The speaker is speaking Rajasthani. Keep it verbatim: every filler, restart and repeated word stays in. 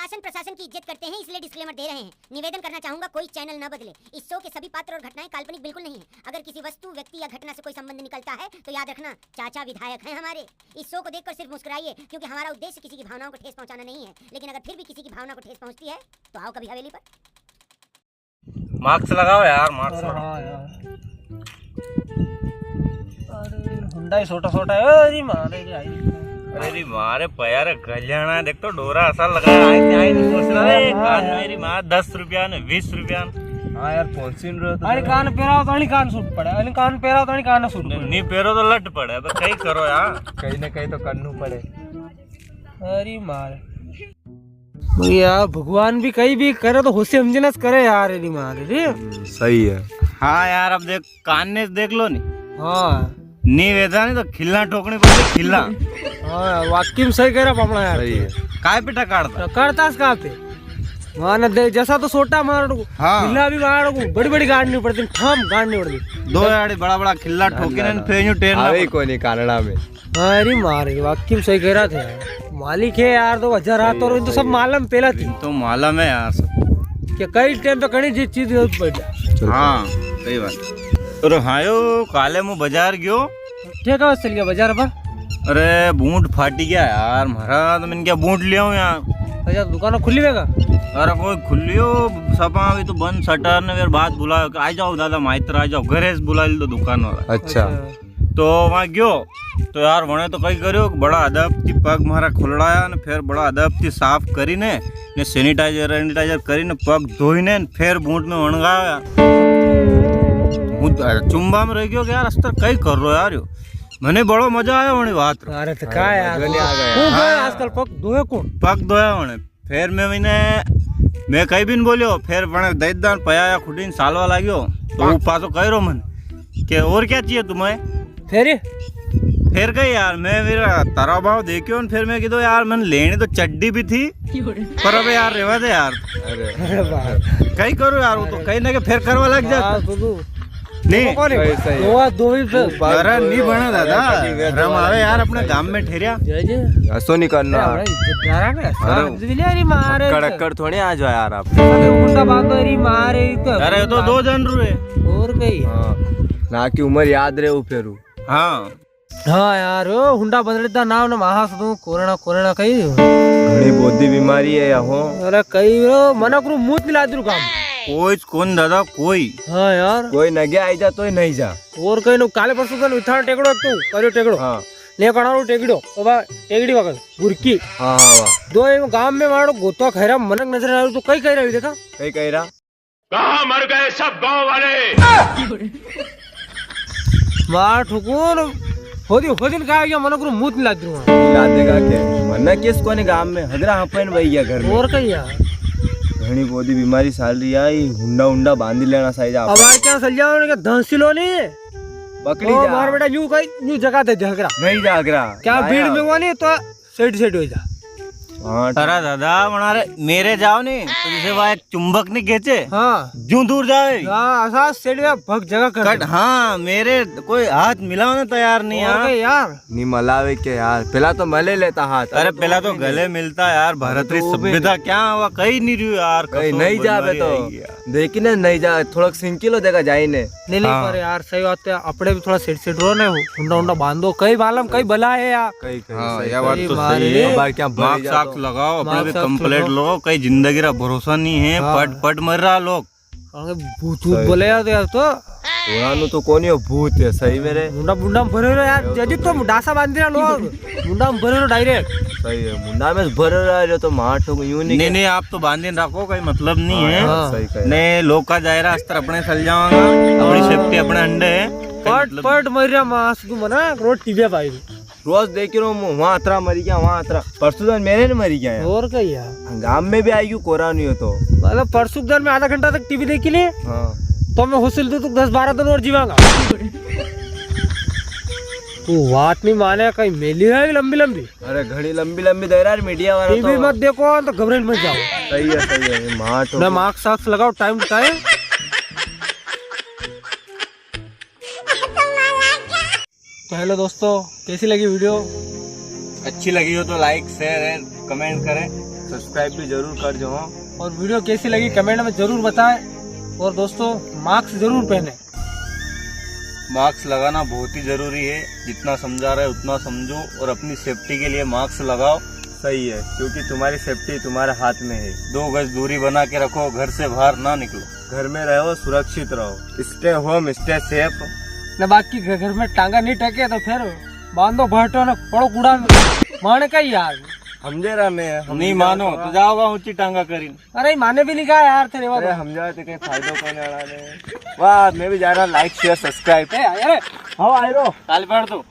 शासन प्रशासन की इज्जत करते हैं, इसलिए डिस्क्लेमर दे रहे हैं। निवेदन करना चाहूंगा, कोई चैनल न बदले। इस शो के सभी पात्र और घटनाएं काल्पनिक बिल्कुल नहीं है। अगर किसी वस्तु, व्यक्ति या घटना से कोई संबंध निकलता है तो याद रखना, चाचा विधायक हैं हमारे। इस शो को देखकर सिर्फ मुस्कुराइए, क्योंकि हमारा उद्देश्य किसी की भावनाओं को ठेस पहुंचाना नहीं है। लेकिन अगर फिर भी किसी की भावना को ठेस पहुंचती है तो आओ कभी हवेली पर। मास्क लगाओ यार, मास्क अरे लगाओ। हाँ यार। अरे हुंडा ही छोटा छोटा है। अरे मारे रे आई। अरे री मारे पया रे गलियाना, देख तो डोरा असा लगा, आई नहीं, आई नहीं सोच रहा है। कान मेरी माँ दस रुपया ने, बीस रुपया ने। हाँ यार, फोन सुन रहे हो तो अरे कान पेराओ तो अणी कान सूट पड़े, अणी कान पेराओ तो अणी कान सूट पड़े। नहीं पेरो तो लट पड़े, अब कई करो यार। कहीं ना कहीं तो करनू पड़े। अरे मारे यार, भगवान भी कई भी करे तो होशी समझी ने करे यार, अरे मारे रे। सही है। हाँ यार, अब देख कान ने देख लो नी। हाँ नी वेदा नी तो खिल्ला ठोकनी पड़ती, खिल्ला। हाँ, वाकई में सही कह रहा पापड़ा यार। सही है। काय पे टकाड़ता? करता का पे माने दे जैसा तो सोटा मार को, हाँ। खिल्ला भी मार को, बड़ी बड़ी गाड़नी पड़ती, ठाम गाड़नी पड़ती। दो यार बड़ा बड़ा खिल्ला ठोके ने फिर यूं टेर ना आवे ही पड़ता। कोनी कानड़ा में। अरे मारे, वाकई में सही कह रहा था यार। मालिक है यार, दो हजार हाथ और तो सब मालूम पहला थी तो मालूम है यार सब। कि कई टाइम तो कणी जी चीज जरूरत पड़ जाए। हाँ, सही बात। अरे हाँ यो, काले मु बाजार गयो। ठीक है, चल गया बाजार पर। अरे बूट फाटी गया यार म्हारा, तो मैंने क्या बूट लिया हूँ यार। अच्छा, दुकान खुली वेगा? अरे कोई खुलियो सपा अभी तो बंद शटर ने फिर बात बुलायो कि आ जाओ दादा माइत्र आ जाओ, घरे से बुला ली तो दुकान वाला। अच्छा। तो वहाँ गयो तो यार वने तो कई करियो कि बड़ा अदब थी पग म्हारा खुलड़ाया ने फिर बड़ा अदब थी साफ करी ने, ने सैनिटाइजर वैनिटाइजर करी ने पग धोई ने फिर बूट में वणगाया। हूँ चुंबा में रह गयो कि यार अस्तर कई कर रो यार यो। मने बड़ो मजा आयो वणी बात रो। अरे तो का यार, मजा नहीं आ गया। तू गए आजकल पग धोए कौन? पग धोया वने। फिर मैं मैंने मैं कई भी नी बोलियो। फिर वने दैदान पया या खुटी ने सालवा लाग्यो। तो वो पाछो कह रो मन के और क्या चाहिए तुम्हें? फिर फिर कही यार मैं मेरा तारा भाव देखियो ने फिर मैं किदो यार मैंने लेनी तो चड्डी भी थी, पर अबे यार रेवा दे यार। अरे अरे बाप। कई करो यार, वो तो कहीं ना कहीं फिर करवा लग जाता। हाँ, तो तू नहीं कौन है? सही, सही। दो दो ही पे। अरे नहीं बने दादा, शर्म आवे यार अपने गांव में ठहरिया। जय जय। असो नहीं करना। अरे भाई, इज्जत जा रहा है। अरे। साथ भी ले रही मारे। कड़क कर थोड़े आ जाओ यार आप। अरे उल्टा बांधो री मारे तो। अरे ये तो दो जन रू है। और कई। हाँ। ना की उम्र याद रहे वो फेरू। हाँ। हाँ यार, ओ हुंडा बदलता नाम ने महा सदू कोरोना कोरोना कई। घणी बोधी बीमारी है या हो। अरे कई रो मनक रू मूत मिला दू काम। कोई कौन दादा कोई। हाँ यार। कोई नगे आई जा तो ही नहीं जा। और कई नो काले परसों कन विथान टेकड़ो तू करियो टेकड़ो। हाँ। ने कणारो टेकड़ो। ओ बा टेकड़ी वगल गुरकी। हाँ हाँ वाह। दो एक गांव में मारो गोतो खैरा मनक नजर आ रहा तो कई कह रहा देखा। कई कह रहा। कहाँ मर गए सब गांव वाले? मार ठुकुन। होदी होदी ने कहा गया मनक रू मूत नहीं लाग रहा। ला देगा के? मना किस कोने गांव में हगरा हापन वही गया घर में। और कई यार। घणी बोधी बीमारी साल रही है, ये हुंडा हुंडा बांधी लेना चाहिए आप। अब यार क्या सल जाओ ने धंसी लो नहीं। पकड़ी ओ जा। मार बेटा न्यू कई न्यू जगह दे झगड़ा। नहीं जागरा। क्या लाया। भीड़ में वो नहीं तो सेठ सेठ हो जा। हाँ। अरे दादा बना रे मेरे जाओ नहीं तो जैसे वहाँ एक चुंबक नहीं खेचे। हाँ। जूं दूर जाए। हाँ, असा सेठ में भग जगह कर कट हाँ मेरे कोई हाथ मिलाओ ना तैयार नहीं और यार। कई यार। नी मलावे के यार, पहला तो मले लेता हाथ। अरे पहला तो गले मिलता यार, भारत री तो वो भी सभ्यता क्या हुआ, कई नहीं रही यार। कहीं कसो नहीं जावे बनवारी तो आई गया। देखी ने नहीं जावे, थोड़ा सिंकिलो देगा जाई ने। नहीं नहीं हाँ। पर यार सही बात है, अपने भी थोड़ा सेठ सेठ रो ने हुंडा हुंडा बांधो, कई मालूम कई भला है यार। कहीं कहीं हाँ, सही या बात कही। तो मारे सही रे। है। बार क्या भरी मास्क जातो। सास्क लगाओ, अपने मास्क भी सास्क कंप्लेंट लगाओ। लो, कई जिंदगी रा भरोसा नहीं है। हाँ। पट पट मर रहा लोग। अरे भूत भूत बोले यार तो यार तो। पुरानो तो कोनी हो भूत है सही में रे। मुंडा मुंडा में भरे रहो यार, जदी तो डासा बांध रहा लोग। मुंडा में भरे रहो डायरेक्ट। सही है, मुंडा में भर रहा है तो मार ठोक यूं नहीं नहीं के- नहीं, आप तो बांधे रखो, कोई मतलब नहीं हाँ, है। यार, सही कहे। ने लोग का जायरा अस्तर अपने सल जावांगा, अपनी सेफ्टी अपने अंडे है। कोई पट मतलब पट मर रहा मास तू मना रोज टीवी भाई। रोज देखी रहो हूँ, वहाँ अतरा मरी गया, वहाँ अतरा। परसों दिन मेरे ने मरी गया यार। और कई यार। गांव में भी आई गयो कोरा नहीं हो तो। मतलब परसों दिन में आधा घंटा तक टीवी देखी ले, हाँ। तो मैं हुसिल दू तू दस बारह दिन और जीवांगा। तू बात नहीं माने, कई मेली है लंबी लंबी। अरे घड़ी लंबी लंबी दे रहा है मीडिया वाला टीवी तो। मत देखो तो घबराई मत जाओ। सही है, सही है, मार ठोक। ना मास्क सास्क लगाओ, टाइम टू टाइम। तो हेलो दोस्तों, कैसी लगी वीडियो? अच्छी लगी हो तो लाइक शेयर एंड कमेंट करें। सब्सक्राइब भी जरूर कर जो। और वीडियो कैसी लगी कमेंट में जरूर बताएं। और दोस्तों, मास्क जरूर पहने। मास्क लगाना बहुत ही जरूरी है, जितना समझा रहे उतना समझो और अपनी सेफ्टी के लिए मास्क लगाओ। सही है, क्योंकि तुम्हारी सेफ्टी तुम्हारे हाथ में है। दो गज दूरी बना के रखो, घर से बाहर ना निकलो, घर में रहो, सुरक्षित रहो। Stay home, stay safe। न बाकी घ-, घर में टांगा नहीं टके तो फिर बांधो भट्टो न पड़ो कूड़ा में। माने का यार? समझे रहा मैं, हम नहीं मानो तो जाओगा ऊंची टांगा करीन। अरे माने भी नहीं कहा यार तेरे अरे बाबा। हम जाए तो कहीं फायदा कोने वाला ने। वाह, मैं भी जा रहा, लाइक शेयर सब्सक्राइब। ए, अरे हाँ, आई रो। काल पढ़ दो।